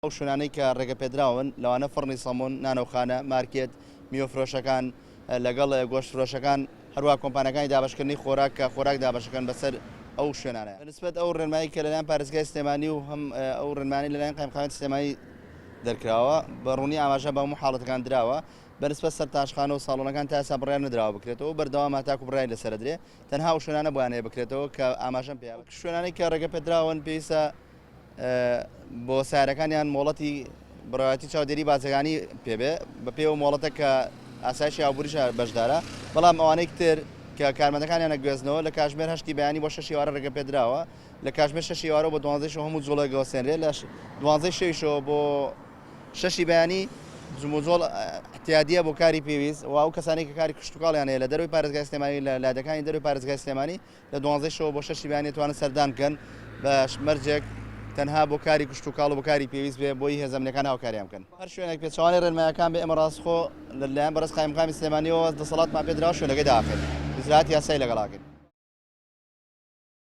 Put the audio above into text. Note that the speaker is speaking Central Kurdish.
ئەو شوێنانەی کە ڕێگەپێدراون لەوانە فڕنی سەمون، نانەوخانە، مارکێت، میوەفرۆشەکان، لەگەڵ گۆشتفرۆشەکان، هەروەها کۆمپانیاکانی دابەشکردنی خۆراک کە خۆراک دابەشەکەن بەسەر ئەو شوێنانە. بەنسبەت ئەو ڕێنمایی کە لەلایەن پارێزگای سلێمانی و هەم ئەو ڕێنمایانەی لەلایەن قایمقامیەتی سلێمانی دەرکراوە، بە ڕوونی ئاماژە بە هەموو حاڵەتەکان دراوە. بەنسبەت سەرتاشخانە و ساڵۆنەکان تا ئێستا بڕیار نەدراوە بکرێتەوە و بەردەوامە تاکو بڕیاری لەسەر دەدرێ. تەنها ئەو شوێنانە بۆیان هەیە بکرێتەوە کە ئاماژەم پێ. شوێنانەی کە ڕێگەپێدراون پێویستە بۆ سەیارەکانیان مۆڵەتی بەڕێوەبەرایەتی چاودێری بازرگانی پێبێ بە پێی ئەو مۆڵەتە کە ئاسایشی ئابووریش بەشدارە بەڵام ئەوانەی تر کە کارمەندەکانیان ئەگوێزنەوە لە کاژمێر هەشتی بەیانی بۆ شەشی ئێوارە ڕێگە پێدراوە لە کاژمێر شەشی ئێوارەوە بۆ دوانزەی شەو هەموو جوڵێک گەوەستێنرێ لە دوانزەی شەویشەوە بۆ شەشی بەیانی جموجۆڵ احتیادیە بۆ کاری پێویست و ئەو کەسانەی کە کاری کشتوکاڵیان هەیە لە دەرەوەی پارێزگای سلێمانی لە لادەکانی دەرەوەی پارێزگای سلێمانی لە دوانزەی شەوە بۆ شەشی بەیانی دەتوانن سەردان بکەن بە مەرجێک تەنها بۆ کاری کشتوکاڵ و بۆ کاری پێویست بێ بۆی هێزە ئەمنیەکان هاوکاریان بکەن. هەر شوێنێک پێچەوانەی ڕێنمایەکان بێ ئێمە ڕاستخۆ لە لایەن بەڕێز قایمقامی سلێمانیەوە دەسەڵاتمان پێ دراوە شوێنەکەی داخەین ئیجرائاتی یاسایی لەگەڵ ئەکەین.